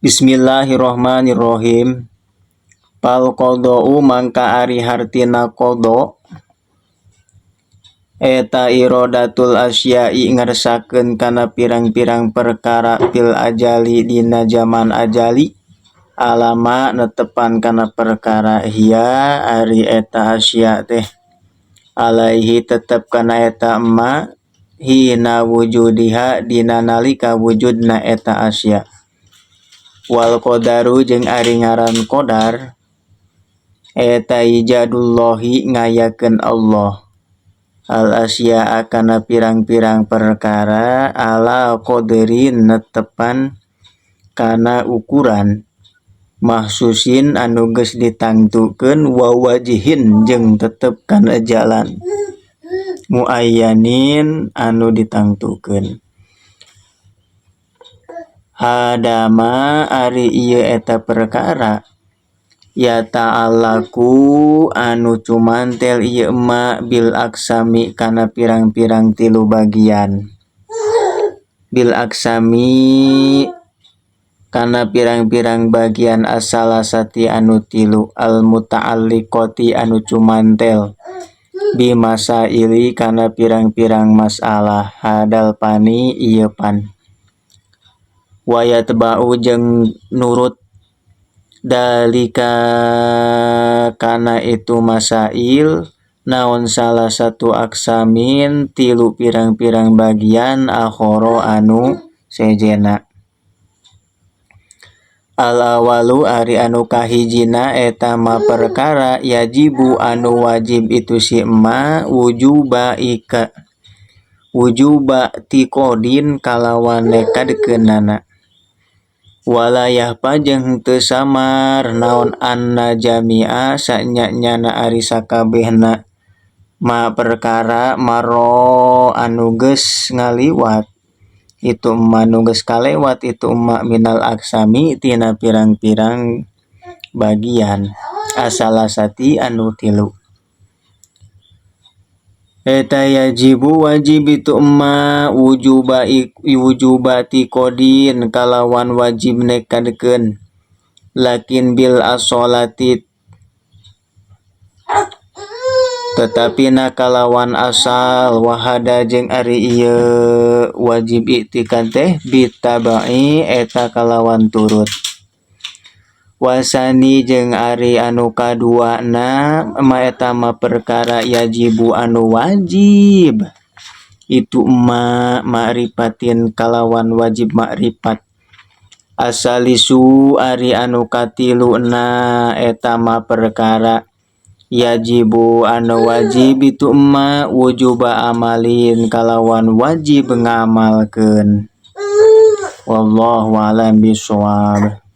Bismillahirrahmanirrahim. Fal qadha'u mangka ari hartina qadha eta iradatul asya'i ngersakeun kana pirang-pirang perkara fil ajali dina jaman ajali alama netepan kana perkara hiya ari eta asya teh alaihi tetep kana eta ma hina wujudiha dina nalika wujudna eta asya wal qadaru jeung ari ngaran qadar eta ijadullahi ngayakeun Allah al asya'a kana pirang-pirang perkara ala qadrin netepan kana ukuran mahsusin anu geus ditangtukeun wa wajhin jeung tetep kana jalan muayyanin anu ditangtukeun hadama ari ieu eta perkara yata'allaqu anu cumantel ieu ma bil aqsami kana pirang-pirang tilu bagian bil aqsami kana pirang-pirang bagian as-salasati anu tilu al muta'alliqati anu cumantel bimasaili kana pirang-pirang masalah hadal pani ieu pan wa yatba'u jeung nurut dalika kana itu masail naon salah satu aqsamin tilu pirang-pirang bagian akhara anu sejenna al awalu ari anu kahijina eta ma perkara yajibu anu wajib itu si ma wujuba ika wujuba i'tiqadin kalawan nekadkeunana wala yakhfa jeung teu samar naon anna jami'a sanya-nyana ari sakabehna ma perkara marra anu geus ngaliwat itu ma nu geus kalewat itu ma minal aqsami tina pirang-pirang bagian as-salasati anu tilu eta yajibu wajib itu ma wujuba wujuba i'tiqadin kalawan wajib nekadkeun lakin bil asolati tetapi na kalawan asal wahada jeung ari ieu wajib i'tikad teh bitabai eta kalawan turut wasani jeung ari anu kaduana ma eta ma perkara yajibu anu wajib itu ma ma'rifatin kalawan wajib ma'rifat asalisu ari anu katiluna eta ma perkara yajibu anu wajib itu ma wujuba amalin kalawan wajib ngamalkeun wallahu a'lam bishawab.